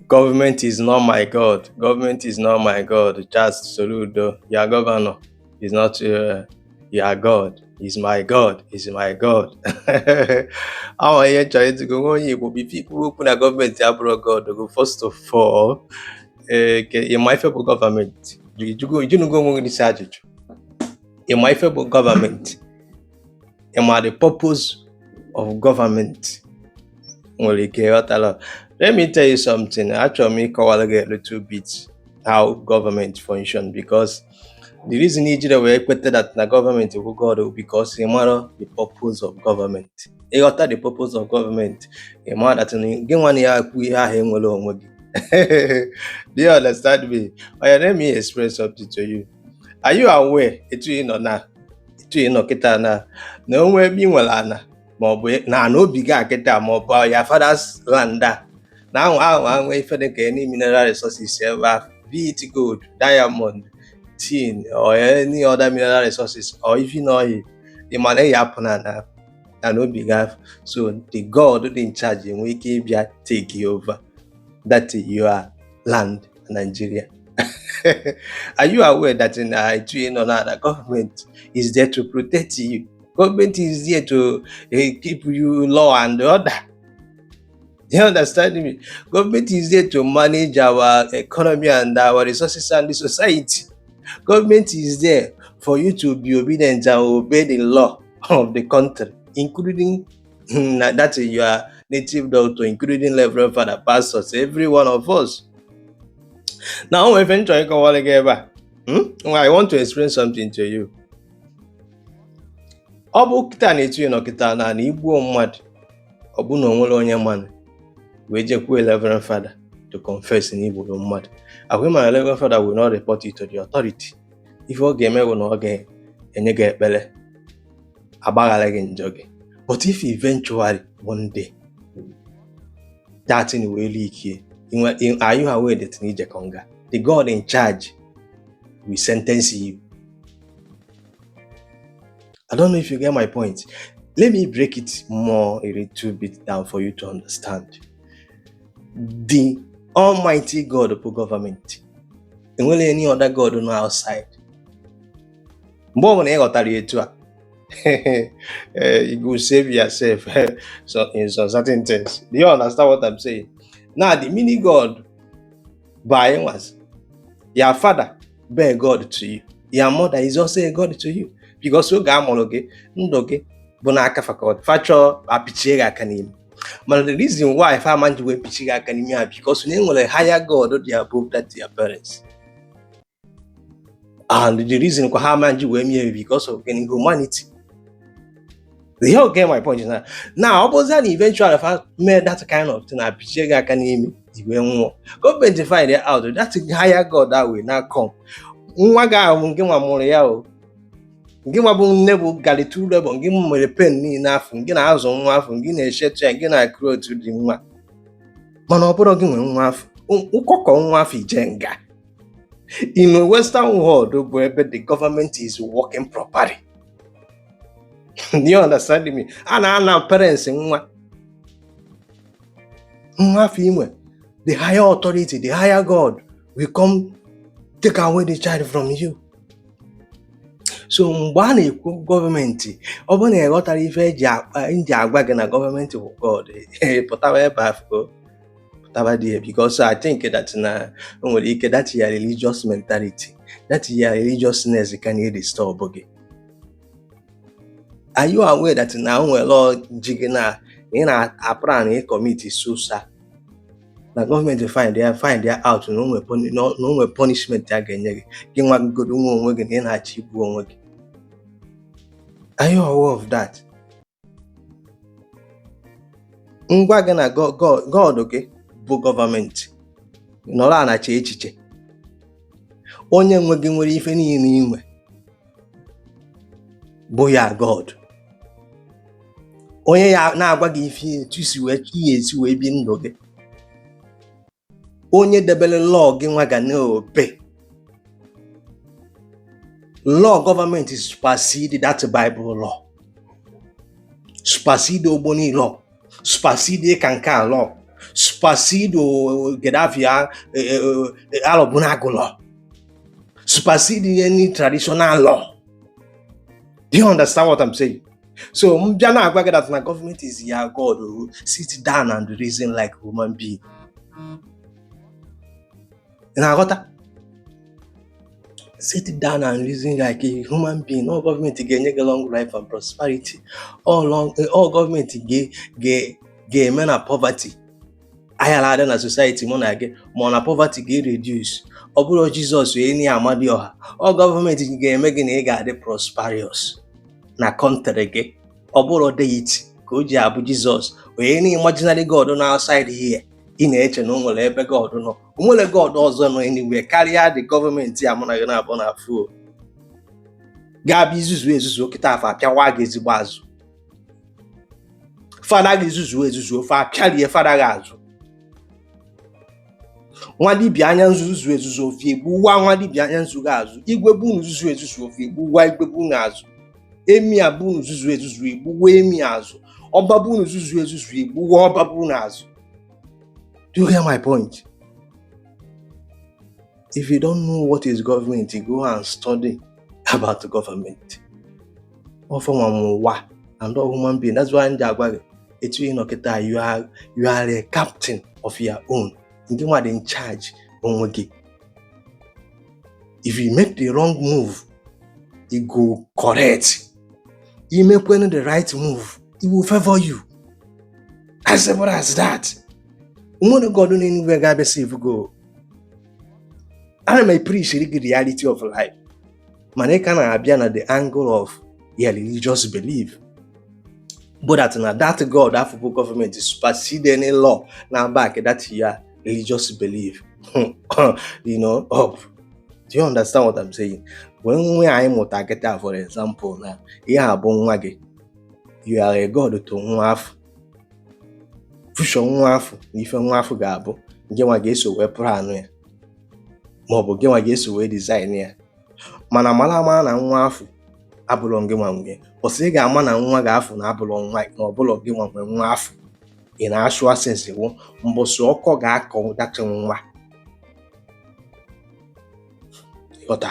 Government is not my God. Government is not my God. Just Soludo, your governor is not your God. Is my God. Is my God. Ama ihe m chọrọ ịtụgo nwa onye Igbo before ikwuwe okwu na gọọmenti abụrụ God go. First of all, ee, ke ịma ife bụ gọọmenti? Ijunugo onwe gị n'isi ajụjụ. Ịma ife bụ gọọmenti? Ịma the purpose of government? Nwere ike ịghọtala. Let me tell you something. Achọrọ m ịkọwara gị a little bit how government function, because the reason ijire wee kweta that na government bụ God bụ because ị mara the purpose of government. Ịghọta the purpose of government, ị mara that na gị nwa na ya ekwu ihe ahụ enwere onwe gị. Do you understand me? Oya, let me explain something to you. Are you aware, etu ị nọ na etu ị nọ kịta, na onwe ebe ị nwere ana, maọbụ na ana obi gị a kịta, maọbụ ya father's land a, na ahụ ahụ ahụ ife dị ka any mineral resources ebe ahụ, be it gold, diamond, tin or any other mineral resources or even oil, ị ma na ị ya apụ na obi gị ahụ, so the God dị in charge enwe ike ịbịa take over that your land, Nigeria? Are you aware that in etu ị nọ na government is there to protect you? Government is there to keep you law and order. Do you understand me? Government is there to manage our economy and our resources and the society. Government is there for you to be obedient and obey the law of the country, including that your native doctor, including Reverend Father, pastors, every one of us. Now, o nwere ife m chọrọ ịkọwara gị ebe a. Hmm? I want to explain something to you. Ọ bụ kịta na etu ị nọ kịta na igbuo mmadụ, ọ bụ na o nwere onye mmanụ wee jekwuo Reverend Father to confess na igburu mmadụ ahụ, ma Reverend Father will not report it to the authority. Ife ọ ga-eme bụ na ọ ga-enye gị ekpere, agbaghara gị njọ gị. But if eventually one day that thing wee leak, are you aware that na ije konga, the God in charge will sentence you? I don't know if you get my point. Let me break it more a little bit down for you to understand. The Almighty God bụ government. Enwere any other God no outside. Mgbe ọbụla ị ghọtara ya etu a, you go save yourself so in some certain things. Do you understand what I'm saying? Now, the mini God bụ anyị nwazi. Your father be a God to you. Your mother is also a God to you. Because oge a mụrụ gị, ndụ gị bụ n'aka fa ka ọ dị. Fa chọọ, apịchie gị aka n'imi. Mana the reason why fa ama ji wee pichi gị aka n'imi ha, because na e nwere higher God dị above that your parents. And the reason kwa ha ama ji wee mie, because of gịnị? Humanity. You get my point now? Now, ọ bụzie na eventually fa mee that kind of thing, apịchie gị aka n'imi, i wee nwụọ. Gọọmenti find it out, that higher God that will now come. Nwa gị ahụ nke nwa mụrụ ya o. Gị nwa bụ nne bụ galitu rebọ, gị mere pen niile afọ, gị na-azụ nwa afọ, gị na-echetu ya, gị na-akụrụ otu dị nwa. Mana ọ bụrụ gị nwe nwa afọ, ụkọkọ nwa afọ, ije nga. In a Western world bụ ebe the government is working properly. Do you understand me? A na-ana parents nwa. Nwa afọ inwe, the higher authority, the higher God will come take away the child from you. So mgbe a na-ekwu gọọmenti, ọ bụrụ na ị ghọtara ife eji akpa nji agwa gị na gọọmenti bụ God, pụtawa ebe afọ, pụtaba there, because I think that na o nwere ike that your religious mentality, that your religiousness ka na-disturb gị. Are you aware that na o nwere law ji gị na ị na-aplan ị commit suicide, na gọọmenti find ya out na o nwere punishment a ga-enye gị, gị nwa godo nwa onwe gị na ị na-achọ igbu onwe gị? Are you aware of that? Ngwa gị na God gị bụ gọọmenti nọrọ ala chee echiche. Onye nwe gị nwere ife niile inwe bụ ya God. Onye ya na-agwa gị ife etu isi wee ihe esi wee bi ndụ gị. Onye debere law gị nwa ga na-obe. Law gọọmenti supersede that Bible law. Supersede Ogboni law. Supersede ịka nke a law. Supersede Gaddafi, Alọbunagụ law, supersede any traditional law. Do you understand what I'm saying? So m bịa na-agwa gị that na government is your God o, sit down and reason like human being. Ị na-aghọta? Sit down and reason like a human being. All government ga-enye gị long life and prosperity. All government ga-eme na poverty aghara adị na society mụ na gị, ma ọ na poverty ga-reduce. Ọ bụrụ Jizọs enyi Amadioha, ọ gọọmenti ga-eme gị na ị ga-adị prosperous na country gị. Ọ bụrụ deity ka o ji abụ Jizọs onye na imaginary God na outside here ị na-eche na o nwere ebe God nọ. O nwere God ọzọ nọ anywhere karịa the gọọmenti a mụ na gị na-abụ na afụ ga-abịa izuzu ezuzu kịta afọ apịawa gị ezigbo azụ. Fada gị zuzuo ezuzuo, fa apịarie fada gị azụ. Nwa dibịa anya nzuzu ezuzu ofi egbuwa nwa dibịa anya nzu gị azụ. Igwe bụ unu zuzu ezuzu ofi egbuwa igwe bụ unu azụ. Emir bụ unu zuzu ezuzu egbuwa emir azụ. Ọba bụ unu zuzu ezuzu egbuwa ọba bụ unu azụ. Do you hear my point? If you don't know what is government, go and study about the government. Ọfọ nwa ụwa and all human being. That's why m ji agwa gị etu ị nọ kịta, you are a captain of your own. Ndị nwa dị in charge onwe gị. If you make the wrong move, e go correct. Imekwenu the right move, it will favor you. As simple as that. Nwere God n'eluigwe ga-abịa save go. Ana m preach gị reality of life, mana ị ka na-abịa na the angle of your religious belief bụ that na that God afọ bụ gọọmenti supersede any law na back that your religious belief up. Do you understand what I'm saying? When nwe anyị mụta kịta, for example, na ihe a bụ nwa gị, you are a God to nwa afọ. Future nwa afọ na ife nwa afọ ga-abụ, gị nwa ga-eso wee plan ya, maọbụ gị nwa ga-eso wee design ya. Mana mara amara na nwa afọ abụrọ gị nwa nwe. Bọsị ị ga-ama na nwa ga-afụ na abụrọ nwa, na ọbụlọ gị nwa nwe nwa afọ in actual sense, wụ mbọsị ọkọ ga-akọ that nwa. Ịghọta?